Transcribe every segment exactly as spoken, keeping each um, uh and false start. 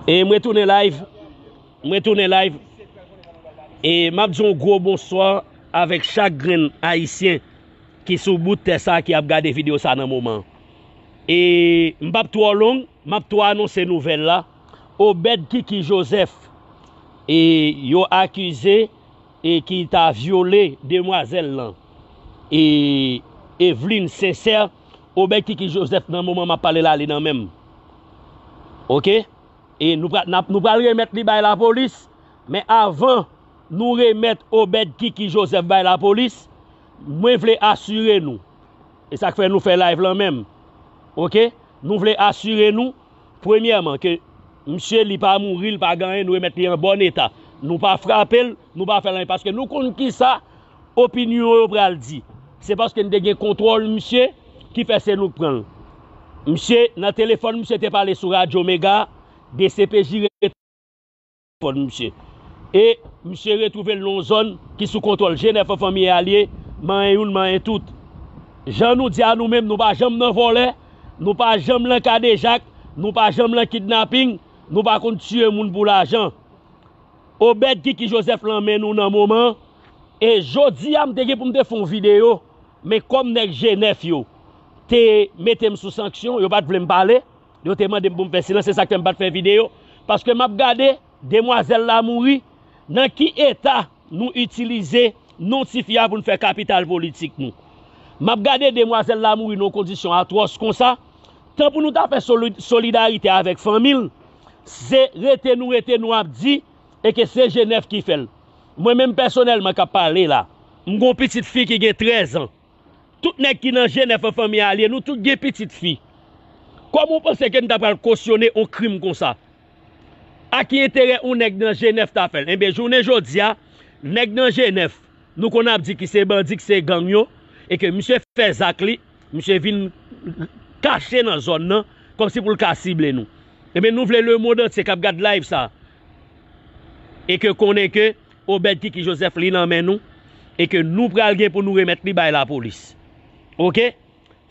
E mwen tounen live. Mwen tounen live. E m ap di yon gwo bonswa avèk chak grenn Ayisyen ki sou bout tè sa ki ap gade videyo sa nan moman. E m p ap twò long, m ap twò anonse nouvèl la. Obed Kiki Joseph, e yo akize e ki ta vyole demwazèl lan. E Eveline Sincère, Obed Kiki Joseph nan moman m ap pale la, li nan men m. Oke? E nou pral, n ap, nou pral remèt li bay lapolis, men avan nou remèt Obed Kiki Joseph bay lapolis, mwen vle asire nou, e sa k fè nou fè live lan menm, oke? Nou vle asire nou, premyèman, ke misye li pa mouri, li pa gen anyen, nou remèt li an bòn eta. Nou pa frape l, nou pa fè l anyen, paske nou konn kisa opinyon yo pral di. Se paske n te gen kontwòl misye ki fè se nou k pran l. Misye, nan telefòn, misye te pale sou Radyo Mega, D C P J rete telefòn misye. E misye retwouve l nan yon zòn ki sou kontwòl G nèf an fanmi e alye, manyen youn, manyen tout. Jan nou di a nou menm, nou pa janm nan vòlè, nou pa janm nan kadejak, nou pa janm nan kidnaping, nou pa konn tiye moun pou lajan. Obed Kiki Joseph lan men nou nan moman. E jodi a, m te gen pou m te fè yon videyo, men kòm nèg G nèf yo te mete m sou sanksyon, yo pa t vle m pale, yo te mande m pou m fè silans, se sa k fè m pa t fè videyo. Paske m ap gade, demwazèl la mouri, nan ki eta nou itilize non tifi a pou n fè kapital politik nou. M ap gade demwazèl la mouri nan yon kondisyon atwòs konsa, tan pou nou ta fè soli-, solidarite avèk fanmi l, se rete nou rete nou ap di, e ke se G nèf ki fè l. Mwen menm pèsonèlman k ap pale la, m gen yon pitit fi ki gen trèz an. Tout nèg ki nan G nèf an fanmi alye, nou tout gen pitit fi. Kòman w panse ke n ta pral kosyone yon krim konsa? A ki enterè yon nèg nan G nèf ta fè l? Enben, jounen jodi a, nèg nan G nèf, nou konn ap di ki se bandi, ki se gang yo, e ke misye fè zak li, misye vin kache nan zòn nan, kòmsi pou l ka sible nou. Enben, nou vle lemonn antye k ap gad live sa, e ke konnen ke Obed Kiki Joseph li nan men nou, e ke nou pral gen pou nou remèt li bay lapolis. Oke?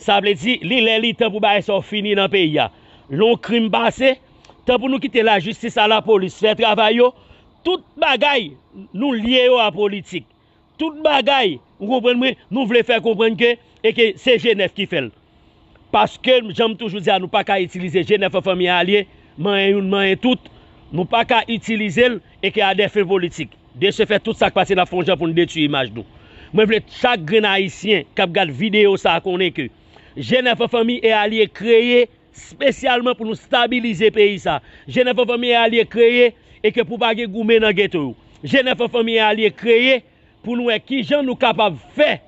Sa vle di, li lè li tan pou bagay sa yo fini nan peyi a. Lè yon krim pase, tan pou nou kite lajistis a lapolis fè travay yo, tout bagay nou lye yo a politik. Tout bagay, ou konprann mwen, nou vle fè konprann ke, e ke se G nèf ki fè l. Paske, jan m toujou di a, nou pa ka itilize G nèf an fanmi alye, manyen youn, manyen tout. Nou pa ka itilize l e ke a dè fen politik. De se fè, tout sa k pase, n ap fè yon jan pou n detwi imaj nou. Mwen vle chak grenn Ayisyen k ap gad videyo sa a konnen ke G nèf an fanmi e alye kreye espesyalman pou nou stabilize peyi sa. G nèf an fanmi e alye kreye e ke pou pa gen goumen nan geto yo. G nèf an fanmi e alye kreye pou nou wè kijan nou kapab fè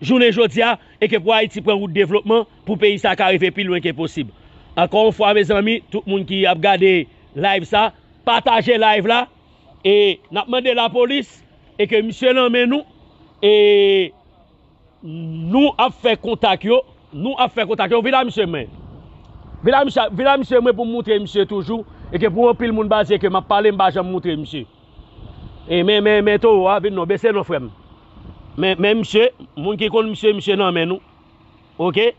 jounen jodi a, e ke pou Ayiti pran wout devlopman, pou peyi sa ka rive pi lwen ke posib. Ankò yon fwa, mezanmi, tout moun ki ap gade live sa, pataje live la, e n ap mande lapolis, e ke misye nan men nou, e nou ap fè kontak yo, nou ap fè kontak yo, vin a misye mwen. Vin a misye, vin a misye mwen pou m moutre misye toujou, e ke pou anpil moun baze ke m ap pale, m pa janm moutre misye. E men, men, men towo a, vin non, bese non, frè m. Men, men misye, moun ki konn misye, misye nan men nou. Oke?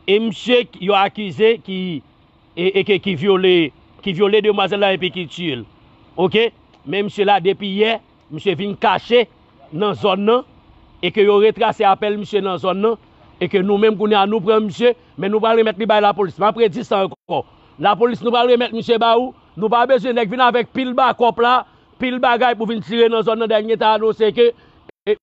E misye k-, yo akize ki, e, e ke, ki vyole, ki vyole demwazèl la epi ki tiye l. Oke? Men misye la, depi yè, misye vin kache nan zòn nan, e ke yo retrase apèl misye nan zòn nan, e ke nou menm kounye a nou pran misye, men nou pral remèt li bay lapolis. M ap redi sa ankò. Lapolis, nou pral remèt misye ba ou. Nou pa bezwen nèg vin avèk pil bakòp la, pil bagay pou vin tire nan zòn nan, dènye ta anonse ke, e,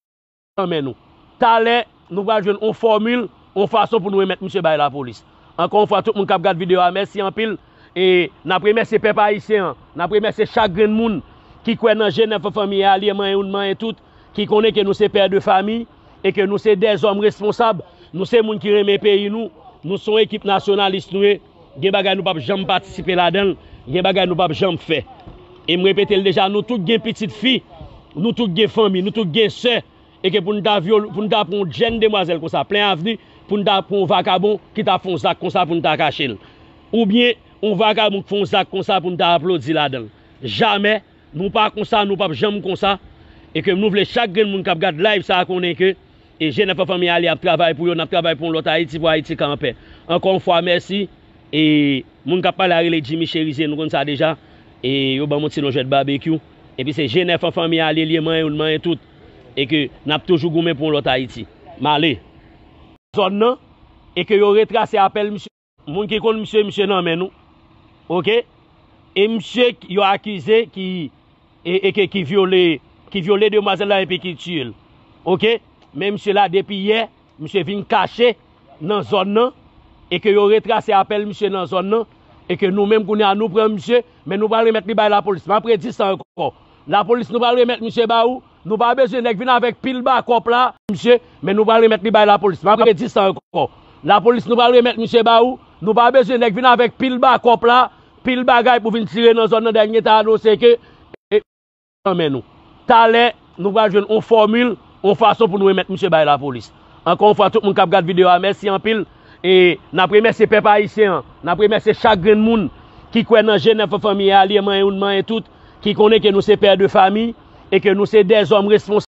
nan men nou. Talè, nou pral jwenn yon fòmil, yon fason pou nou remèt misye bay lapolis. Ankò yon fwa, tout moun k ap gad videyo a, mèsi anpil. E n ap remèsye pèp ayisyen an, n ap remèsye chak grenn moun ki kwè nan G nèf an fanmi alye, manyen youn, manyen tout, ki konnen ke nou se pè de fami, e ke nou se dèzòm responsab, nou se moun ki renmen peyi nou, nou se yon ekip nasyonalis nou ye, gen bagay nou p ap janm patisipe ladan l, gen bagay nou p ap janm fè. E m repete l deja, nou tout gen pitit fi, nou tout gen fanmi, nou tout gen sè, e ke pou n ta vyole, pou n ta pran yon jèn demwazèl konsa, plen avni, pou n ta pran yon vakabon ki ta fè yon zak konsa pou n ta kache l. Oubyen, yon vakabon k fè yon zak konsa pou n ta aplodi ladan l. Jamè, nou pa konsa, nou p ap janm konsa. E ke nou vle chak grenn moun k ap gad live sa a konnen ke, e, G nèf an fanmi alye ap travay pou yo, n ap travay pou yon lòt Ayiti, pou Ayiti ka anpè. Ankò yon fwa, mèsi. E Moun k ap pale a rele Jimmy Cherizier, nou konn sa deja. E yo ban m yon ti non jwèt babekyou. Epi se G nèf an fanmi a li ye, li ye manyen youn, manyen tout. E ke n ap toujou goumen pou yon lòt Ayiti. M ale. Zòn nan, e ke yo retrase apèl misye. Moun ki konn misye, misye nan men nou. Oke? E misye k-, yo akize ki, e, e ke ki vyole, ki vyole demwazèl la epi ki tiye l. Oke? Men misye la depi yè, misye vin kache nan zòn nan, e ke yo retrase apèl misye nan zòn nan, e ke nou menm kounye a nou pran misye, men nou pral remèt li bay lapolis. M ap redi sa ankò. Lapolis, nou pral remèt misye ba ou. Nou pa bezwen nèg vin avèk pil bakòp la, misye, men nou pral remèt li bay lapolis. M ap redi sa ankò. Lapolis, nou pral remèt misye ba ou. Nou pa bezwen nèg vin avèk pil bakòp la, pil bagay pou vin tire nan zòn nan. Dènye ta anonse ke, e, nan men nou. Talè, nou pral jwenn yon fòmil, yon fason pou nou remèt misye bay lapolis. Ankò yon fwa, tout moun k ap gad videyo a, mèsi anpil. E n ap remèsye pèp ayisyen an. N ap remèsye chak grenn moun ki kwè nan G nèf an fanmi a, li ye manyen youn, manyen tout, ki konnen ke nou se pè de fami e ke nou se dèzòm responsab.